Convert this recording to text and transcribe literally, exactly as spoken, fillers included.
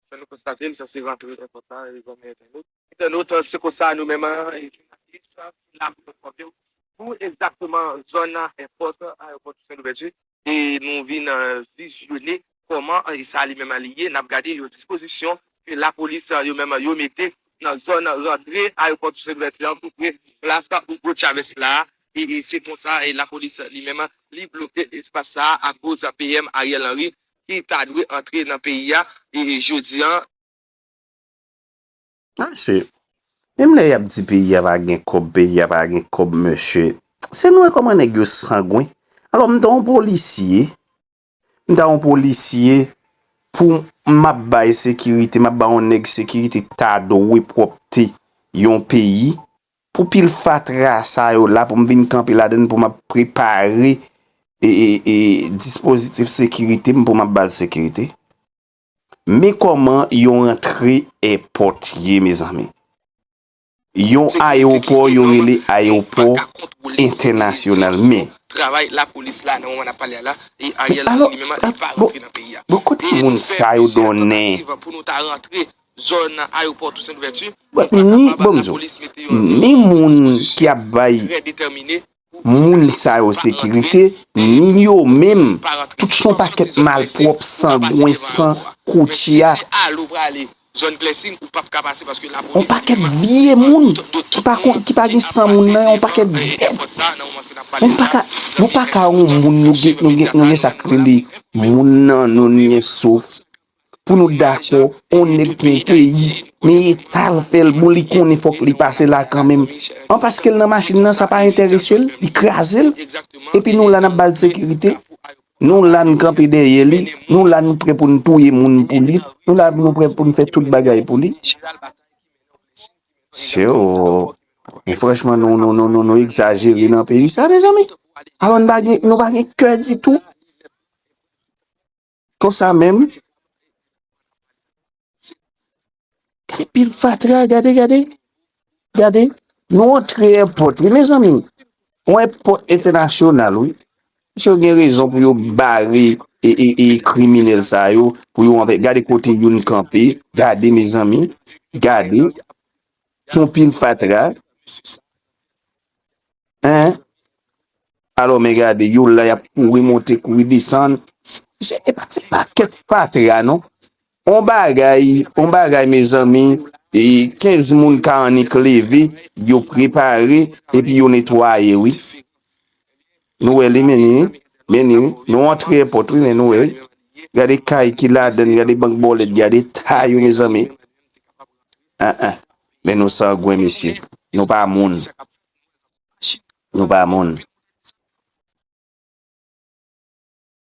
Jan nou konstate l, sa se rantre èpòt la, e zanmi entènot. Entènot, se konsa nou menm, e jounalis, la pou nou fòme w pou egzakteman zòn èpòt, ayewopò Toussaint Louverture, e nou vin, e, vizyone kòman, e, sa li menm li ye. N ap gade yon dispozisyon ke lapolis, e, yo menm yo mete nan zòn rantre ayewopò Toussaint Louverture an, tou pre plas Hugo Chavez la. E, e se konsa, e lapolis li menm, li bloke espas sa a akoz P M Ariel Henry, ki ta dwe antre nan peyi a, e, e jodi an. Ase. Menm lè y ap di peyi a pa gen kòb, peyi a pa gen kòb, mesye. Se nou wè kòman nèg yo sangwen. Alò, m ta yon polisye, m ta yon polisye, pou m ap bay sekirite, m ap ba yon nèg sekirite, ta dwe pwòpte yon peyi. Pou pil fatra sa yo la, pou m vin kanpe ladann, pou m ap prepare e, e, e dispozitif sekirite m, pou m ap ba l sekirite. Men kòman yon rantre èpòt ye, mezanmi. Yon ayewopò, yo rele ayewopò entènasyonal. Men, travay lapolis la nan moman n ap pale a la, e Ariel Henry li menm li pa rantre nan peyi a. Bon, kote moun sa yo donnen? Pou nou ta rantre zòn ayewopò Toussaint Louverture, ni, bon, m di w, ni moun ki ap bay moun sa yo sekirite, ni yo menm, tout se yon pakèt malpwòp, sangwen, san koutya. Yon pakèt vye moun ki pa konn, ki pa gen san moun nan, yon pakèt bèt. Moun pa ka, nou pa ka yon moun, nou gen, nou gen, nou gen sa k rele moun nan nou, nou gen souf. Pou nou dakò, on nèg pou yon peyi, men eta l fè l, bon, li konnen fòk li pase la kanmenm. An paske l nan machin nan, sa pa enterese l, li kraze l. Epi nou la n ap ba l sekirite. Nou la n kanpe dèyè li, nou la nou prè pou n touye moun pou li, nou la nou prè pou n fè tout bagay pou li. Se o. Men franchman, nou, nou, nou, nou, nou egzajere nan peyi sa, mezanmi. Alò, nou pa gen, nou pa gen kè ditou. Konsa menm. Gade pil fatra, gade, gade. Gade. Nou antre èpòt, wi, mezanmi. Yon èpòt entènasyonal, wi. Misye gen rezon pou yo bare e, e, e kriminèl sa yo, pou yo anpe. Gade kote youn kanpe. Gade, mezanmi. Gade. Se yon pil fatra. Hein? Alò, men gade, yo la, y ap kouri monte, kouri desann. Se, e pa ti pakèt fatra, non. On bagay, on bagay, mezanmi, e kenz moun ka annik leve, yo prepare, epi yo netwaye, wi. Nou wè li, men ni, men ni, wi. Nou antre èpòt, wi, men nou wè, wi. Gade kay ki ladann, gade bank bòlèt, gade ta yo, mezanmi. An, an. Men nou sangwen, mesye. Nou pa moun. Nou pa moun.